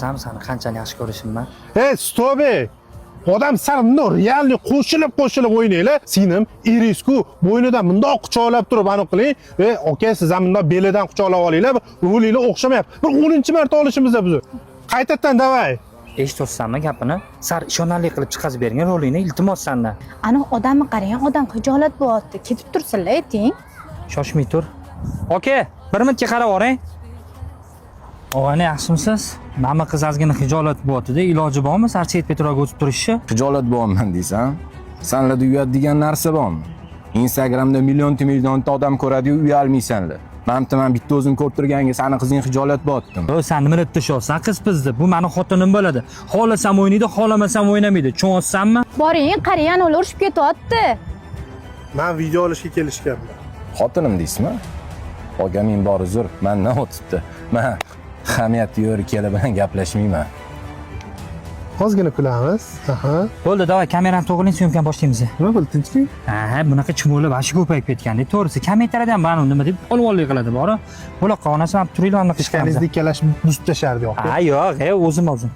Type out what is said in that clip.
San sani qanchalik yaxshi ko'rishimman. Ey, стоп, ey. Odam sal bundoq реальный qo'shilib qo'shilib o'ynanglar. Singlim, irisku bo'ynidan bundoq quchoqlab turib aniq qiling. E, aka, siz ham bundoq belidan quchoqlab olinglar. Rolinglar o'xshamayapti. Bir 10-marta olishimiz bizni. Qaytadan давай. Eshityapsanmi gapini? Sal ishonarli qilib chiqazib bergin rolingni, iltimos sandan. Ani odamni qarang, odam xijolat bo'lyapti. Ketib tursinlar, ayting. Shoshmay tur. Aka, bir minutga qarab oring. Og'ayni, yaxshimisiz? Mana qiz ozgina xijolat bo'lyapti-da, iloji bormi sal chet petroga o'tib turishi? Xijolat bo'lyapman deysan? Sanlarda uyat degan narsa bormi? Instagramda million millionta odam ko'radi-yu, uyalmaysanlar. Man bitta man bitta o'zim ko'rib turganga sani qizing xijolat bo'lyaptimi? O, sen nima deb tashyapsan qiz bizni? Bu mani xotinim bo'ladi. Xohlasam o'ynaydi, xohlamasam o'ynamaydi. Tushunyapsanmi? Boring, qarang, ana ular urushib ketyapti. Men video olishga kelishganman. Xotinim deysizmi? Aka, men bor uzr, mandan o'tibdi. Man hamiyat yo'ri keli bilan gaplashmayman. Ozgina kulamiz. Aha. Bo'ldi, давай kamerani to'g'rilang, syomkani boshlaymiz. Nima bo'ldi, tinchlik? Ha, bunaqa chumoli vashi ko'payib ketganda, to'g'risi, kommentariyada ham mana nima deb polvonlik qiladi, bori. Bo'la qonasi ham turinglar, anaqa Ishkaningizni ikkalashib buzib tashardi yo'q. Ha, yo'q, o'zim o'zim.